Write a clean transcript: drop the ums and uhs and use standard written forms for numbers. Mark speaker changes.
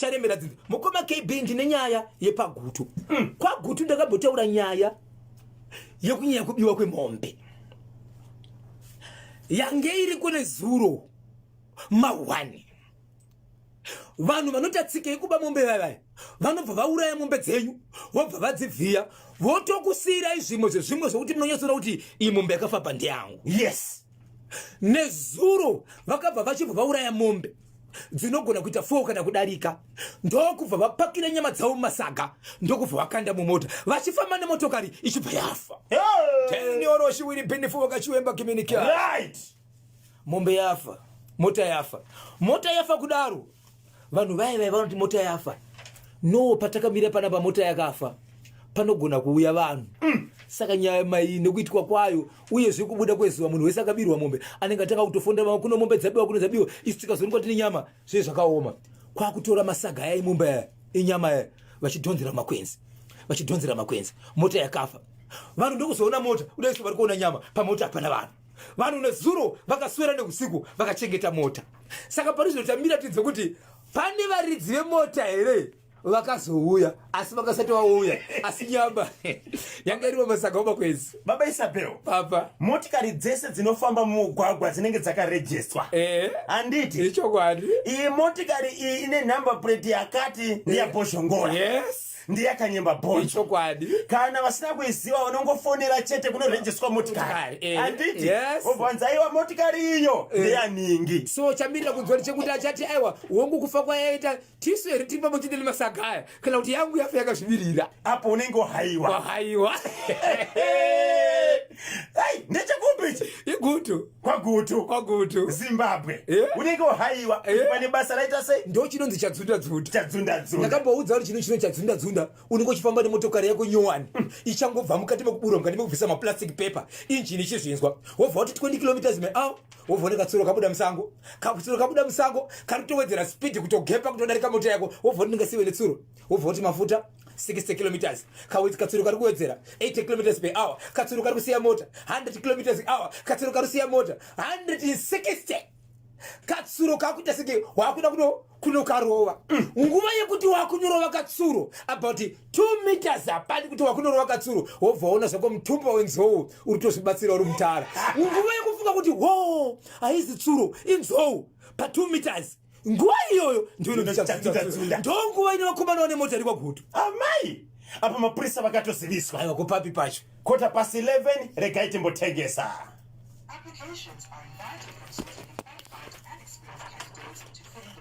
Speaker 1: Charemera dzinza. Mukoma KB, ndine nyaya yepaGutu. KwaGutu ndakambotaura nyaya yekunyaya kubiwa kwemombe yange iri kune zuro mahwani. Vanhu vanoita tsika yekuba mombe vavaya vanobva vauraya mombe dzenyu, vobva vadzivhiya, votokusiyirai zvimwe zvezvimwe zvokuti munonyatsoona kuti iyi mombe yakafa pandeyangu. Nezuro vakabva vachibva vauraya mombe dzinogona kuita 4 kana kudarika, ndokubva vapakira nyama dzavo mumasaga, ndokubva vakanda mumota vachifamba nemotokari ichibva yafa. Tenioroshiwiri bhinifu vakachiwemba kiminikia. Mombe yafa, mota yafa. Mota yafa kudaro, vanhu vaya vaya vanoti mota yafa. No, patakamira panapa mota yakafa, panogona kuuya vanhu. Saka nyaya mai nekuitwa kwayo, uyezve kubuda kwezuva, munhu wese akabirwa mombe anenge atanga kutofonda vamwe, kuno mombe dzabiwa, kuno dzabiwa. Isu tikazoonekwa tine nyama, zve zvakaoma. Kwakutora masaga aya emombe aya enyama aya, vachidhonzera makwenzi, vachidhonzera makwenzi. Mota yakafa, vanhu ndokuzoona mota kudai, vari kuona nyama pamota, hapana vanhu. Vanhu nezuro vakaswera neusiku vakachengeta mota. Saka pari zvino tamira tidze kuti pane varidzi vemota here vakazouya, asi vakasati vauya, asi nyama yanga iri pamasaga omakwenzi.
Speaker 2: Baba Isabel.
Speaker 1: Papa.
Speaker 2: Motikari dzese dzinofamba mumugwagwa dzinenge dzakarejestwa. Handiti?
Speaker 1: Ichokwadi.
Speaker 2: Iyi motikari iyi ine number plate yakati, ndeyabhozhongora. Ndeyakanyemba bhonzo.
Speaker 1: Ichokwadi.
Speaker 2: Kana vasina kuiziva, vanongofonera chete kunorejestwa motikari. Handiti?
Speaker 1: Yes.
Speaker 2: Vobvanza, aiwa, motikari iyo ndeyaningi.
Speaker 1: So chamirira kunzwa chekuti achati, aiwa, wongu, kufa kwayaita tisu here tiri pamwe chete nemasaga aya, kana kuti yangu yafa yakazvimirira?
Speaker 2: Apo unenge wahaiwa.
Speaker 1: Wahaiwa.
Speaker 2: Ai, ndechekupi ichi?
Speaker 1: Igutu.
Speaker 2: KwaGutu.
Speaker 1: KwaGutu.
Speaker 2: Zimbabwe. Unenge wahaiwa. Pane basa raita sei?
Speaker 1: Ndo chinonzi chadzunda dzunda.
Speaker 2: Chadzunda dzunda.
Speaker 1: Ndakamboudza kuti chino chadzunda dzunda, unenge uchifamba nemotokari yako nyowani, ichangobva mukati mekuburwa, mukati mekubvisa maplastic paper, injini ichizvinzwa, wobva wati 20 kilometers per hour, wobva une katsuro kabuda musango. Katsuro kabuda musango kari kutowedzera speed, kutogepa kutodarika mota yako. Wobva kuti ndingasiwe netsuro, wobva kuti mafuta 60 kilometers. Katsuro kari kuwedzera 80 kilometers per hour. Katsuro kari kusiya mota 100 kilometers hour. Katsuro kari kusiya mota 160. Katsuro kakuita senge wakuda kunokarova. Nguva yekuti wakunorova katsuro about 2 meters hapani kuti wakunorova katsuro, wobva waona zvako mutumba wenzou uri tozvibatsira uri mutara. Nguva yekufunga kuti ho, haizi tsuro, inzou pa 2 meters, nguva iyoyo
Speaker 2: Chadzunda-dzunda.
Speaker 1: ndo nguva ine vakomana vane mota iri kwaGutu.
Speaker 2: Amai, apo mapurisa vakatoziviswa.
Speaker 1: Aiwa, kupapi pacho?
Speaker 2: 11:15, regai timbotengesa.
Speaker 3: Applications are invited from suitably qualified and experienced candidates to fill